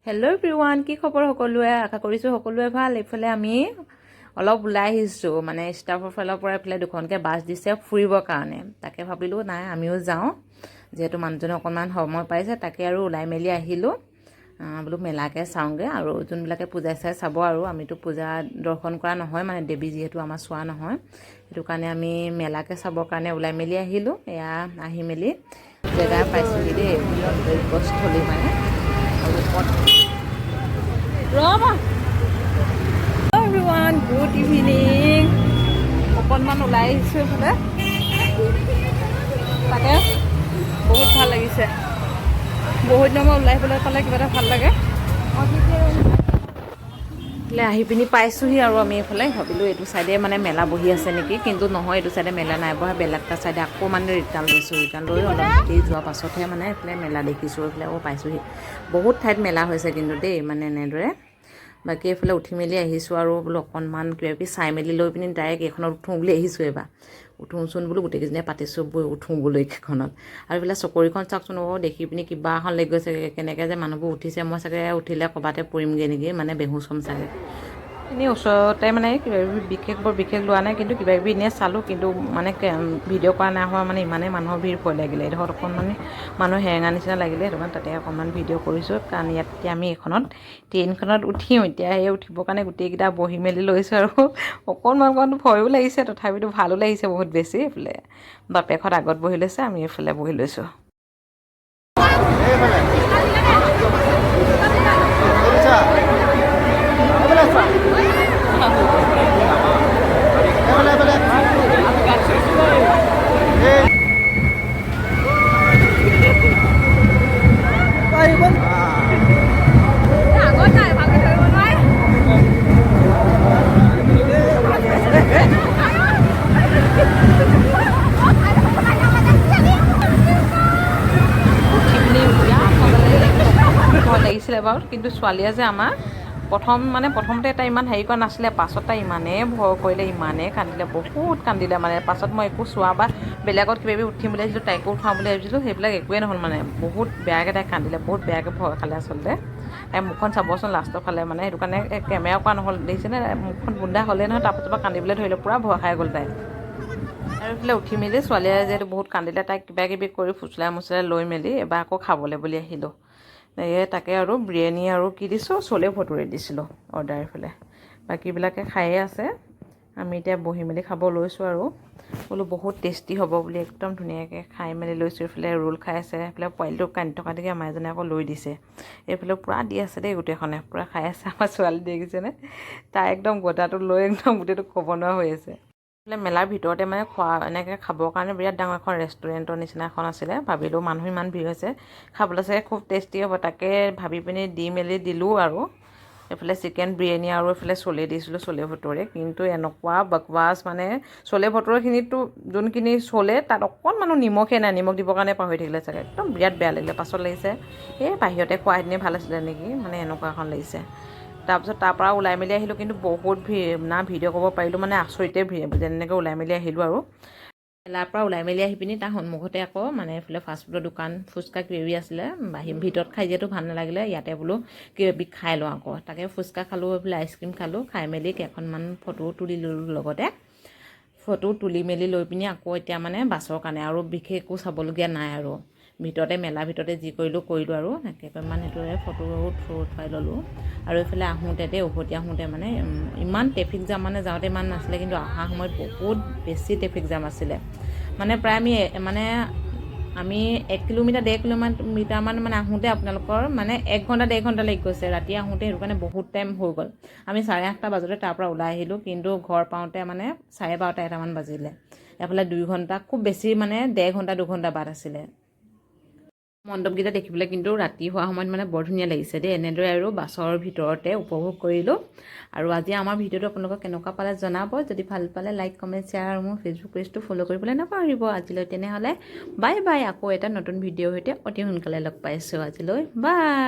Hello' everyone, কি খবৰ সকলোৱে? আশা কৰিছোঁ সকলোৱে ভাল। এইফালে আমি অলপ ওলাই আহিছোঁ, মানে ষ্টাফৰ ফালৰ পৰা এইফালে দুখনকৈ বাছ দিছে ফুৰিবৰ কাৰণে। তাকে ভাবিলোঁ, নাই, আমিও যাওঁ, যিহেতু মানুহজনে অকণমান সময় পাইছে। তাকে আৰু ওলাই মেলি আহিলোঁ, বোলো মেলাকে চাওঁগৈ। আৰু যোনবিলাকে পূজা চাই চাব আৰু আমিতো পূজা দৰ্শন কৰা নহয়, মানে দেৱী যিহেতু আমাৰ চোৱা নহয়, সেইটো কাৰণে আমি মেলাকে চাবৰ কাৰণে ওলাই মেলি আহিলোঁ। এয়া আহি মেলি জেগা পাইছোঁহি দেই, গন্তব্যস্থলী মানে। আৰু ৰ'বা। Everyone, good evening. অকণমান ওলাই আহিছোঁ এইফালে, তাকে বহুত ভাল লাগিছে। বহুত দিনৰ মূৰত ওলাই আহিবলৈ পালে কিবা এটা ভাল লাগে। এইফালে আহি পিনি পাইছোঁহি আৰু আমি এইফালে ভাবিলোঁ এইটো চাইডে মানে মেলা বহি আছে নেকি, কিন্তু নহয়, এইটো চাইডে মেলা নাই বহা। বেলেগ এটা চাইডে আকৌ মানে ৰিটাৰ্ণ লৈছোঁ। ৰিটাৰ্ণ লৈ অলপ দেৰি যোৱাৰ পাছতহে মানে এইফালে মেলা দেখিছোঁ। এইফালে আকৌ পাইছোঁহি। বহুত ঠাইত মেলা হৈছে কিন্তু দেই, মানে এনেদৰে। বাকী এইফালে উঠি মেলি আহিছোঁ আৰু বোলো অকণমান কিবা কিবি চাই মেলি লৈ পিনি ডাইৰেক্ট এইখনত উঠোঁ বুলি আহিছোঁ। এইবাৰ উঠোঁচোন বোলো, গোটেইকেইজনীয়ে পাতিছোঁ, বৈ উঠোঁ বোলো এইকেইখনত। আৰু এইফালে চকৰিখন চাওকচোন। অ' দেখি পিনি কিবা এখন লাগি গৈছে। কেনেকৈ যে মানুহবোৰ উঠিছে! মই চাগে উঠিলে ক'ৰবাতে পৰিমগৈ নেকি, মানে বেহুচ হ'ম চাগে। এনেই ওচৰতে মানে কিবা কিবি বিশেষ বৰ বিশেষ লোৱা নাই, কিন্তু কিবা কিবি এনেই চালোঁ। কিন্তু মানে ভিডিঅ' কৰা নাই হোৱা, মানে ইমানেই মানুহৰ ভিৰ, ভয় লাগিলে। এইডোখৰত অকণমান মানুহ সেৰেঙা নিচিনা লাগিলে, সেইটো কাৰণে তাতে অকণমান ভিডিঅ' কৰিছোঁ। কাৰণ ইয়াত এতিয়া আমি এইখনত ট্ৰেইনখনত উঠিম এতিয়া। সেই উঠিবৰ কাৰণে গোটেইকেইটা বহি মেলি লৈছোঁ আৰু অকণমান অকণমান ভয়ো লাগিছে, তথাপিতো ভালো লাগিছে বহুত বেছি। এইফালে বাপেকহঁত আগত বহি লৈছে, আমি এইফালে বহি লৈছোঁ। এইফালে এইফালে চোৱা, এইফালে চোৱা, এইফালে, এইফালে, এই পাৰিব। আগত নাই, ভালকৈ ধৰিব নোৱাৰে। উঠি পিনি বিৰাট মজা লাগিলে। ভয় লাগিছিলে বাৰু, কিন্তু ছোৱালীয়ে যে আমাৰ প্ৰথম মানে প্ৰথমতে তাই ইমান হেৰি কৰা নাছিলে, পাছত তাই ইমানেই ভয় কৰিলে, ইমানেই কান্দিলে, বহুত কান্দিলে। মানে পাছত মই একো চোৱা বা বেলেগত কিবা কিবি উঠিম বুলি ভাবিছিলোঁ, তাইকো উঠাওঁ বুলি ভাবিছিলোঁ, সেইবিলাক একোৱেই নহ'ল। মানে বহুত বেয়াকৈ তাই কান্দিলে, বহুত বেয়াকৈ ভয় খালে আচলতে। তাই মুখখন চাবচোন লাষ্টৰ ফালে। মানে সেইটো কাৰণে কেমেৰা কৰা নহ'ল। দেখিছেনে, মুখখন বুন্দা হ'লেই নহয়, তাৰপাছৰ পৰা কান্দিবলৈ ধৰিলে, পূৰা ভয় খাই গ'ল তাই। আৰু এইফালে উঠি মেলি ছোৱালীয়ে যিহেতু বহুত কান্দিলে, তাইক কিবা কিবি কৰি ফুচলাই মুচলাই লৈ মেলি এবাৰ আকৌ খাবলৈ বুলি আহিলোঁ। এই তাকে আৰু বিৰিয়ানী আৰু কি দিছোঁ, চলে ভটুৰে দিছিলোঁ অৰ্ডাৰ। এইফালে বাকীবিলাকে খায়ে আছে, আমি এতিয়া বহি মেলি খাব লৈছোঁ আৰু বোলো বহুত টেষ্টি হ'ব বুলি একদম ধুনীয়াকৈ খাই মেলি লৈছোঁ। এইফালে ৰোল খাই আছে, এইফালে পোৱালিটো কান্দি থকা দেখি আমাৰ এজনে আকৌ লৈ দিছে। এইফালে পূৰা দি আছে দেই, গোটেইখনে পূৰা খাই আছে। আমাৰ ছোৱালী দেখিছেনে, তাই একদম গোটাটো লৈ একদম গোটেইটো ক'ব নোৱাৰা হৈ আছে। এইফালে মেলাৰ ভিতৰতে মানে খোৱা এনেকৈ খাবৰ কাৰণে বিৰাট ডাঙৰ এখন ৰেষ্টুৰেণ্টৰ নিচিনা এখন আছিলে। ভাবিলোঁ মানুহ ইমান ভিৰ হৈছে, খাবলৈ চাগে খুব টেষ্টি হ'ব। তাকে ভাবি পিনি দি মেলি দিলোঁ। আৰু এইফালে চিকেন বিৰিয়ানী আৰু এইফালে চলে দিছিলোঁ, চলে ভটুৰে। কিন্তু এনেকুৱা বকৱাছ, মানে চলে ভটুৰেখিনিতো যোনখিনি চলে তাত অকণমানো নিমখেই নাই, নিমখ দিবৰ কাৰণে পাহৰি থাকিলে চাগে। একদম বিৰাট বেয়া লাগিলে। পাছত লাগিছে এই বাহিৰতে খোৱাহেঁতেনে ভাল আছিলে নেকি, মানে এনেকুৱা এখন লাগিছে। তাৰপিছত তাৰপৰা ওলাই মেলি আহিলোঁ, কিন্তু বহুত ভিৰ না, ভিডিঅ' কৰিব পাৰিলোঁ মানে আচৰিতে ভিৰ। যেনেকৈ ওলাই মেলি আহিলোঁ আৰু মেলাৰ পৰা ওলাই মেলি আহি পিনি তাৰ সন্মুখতে আকৌ মানে এইফালে ফাষ্টফুডৰ দোকান, ফুচকা কিবা আছিলে। বাহিৰ ভিতৰত খাই যিহেতু ভাল নালাগিলে, ইয়াতে বোলো কিবা কিবি খাই লওঁ আকৌ। তাকে ফুচকা খালোঁ, এইফালে আইচক্ৰীম খালোঁ। খাই মেলি কেইখনমান ফটোও তুলি ল'লোঁ লগতে। ফটো তুলি মেলি লৈ পিনি আকৌ এতিয়া মানে বাছৰ কাৰণে আৰু বিশেষ একো চাবলগীয়া নাই আৰু ভিতৰতে মেলাৰ ভিতৰতে যি কৰিলোঁ কৰিলোঁ আৰু কেইখনমান সেইটোৰে ফটো উঠুৱাই ল'লোঁ। আৰু এইফালে আহোঁতে দেই, উভতি আহোঁতে মানে ইমান ট্ৰেফিক জাম, মানে যাওঁতে ইমান নাছিলে, কিন্তু অহা সময়ত বহুত বেছি ট্ৰেফিক জাম আছিলে। মানে প্ৰায় আমি মানে আমি 1 কিলোমিটাৰ 1.5 কিলোমিটাৰমান মানে আহোঁতে আপোনালোকৰ মানে এক ঘণ্টা 1.5 ঘণ্টা লাগি গৈছে ৰাতি আহোঁতে। সেইটো কাৰণে বহুত টাইম হৈ গ'ল। আমি 8:30 বাজোতে তাৰ পৰা ওলাই আহিলোঁ, কিন্তু ঘৰ পাওঁতে মানে 12:30 এটামান বাজিলে। এফালে 2 ঘণ্টা, খুব বেছি মানে 1.5 ঘণ্টা 2 ঘণ্টা বাট আছিলে। মণ্ডপকেইটা দেখিবলৈ কিন্তু ৰাতি হোৱা সময়ত মানে বৰ ধুনীয়া লাগিছে দেই। এনেদৰে আৰু বাছৰ ভিতৰতে উপভোগ কৰিলোঁ। আৰু আজি আমাৰ ভিডিঅ'টো আপোনালোকক কেনেকুৱা পালে জনাব। যদি ভাল পালে লাইক, কমেণ্ট, শ্বেয়াৰ আৰু মোৰ ফেচবুক পেজটো ফ'ল' কৰিবলৈ নাপাহৰিব। আজিলৈ তেনেহ'লে বাই বাই। আকৌ এটা নতুন ভিডিঅ'ৰ সৈতে অতি সোনকালে লগ পাইছোঁ। আজিলৈ বাই।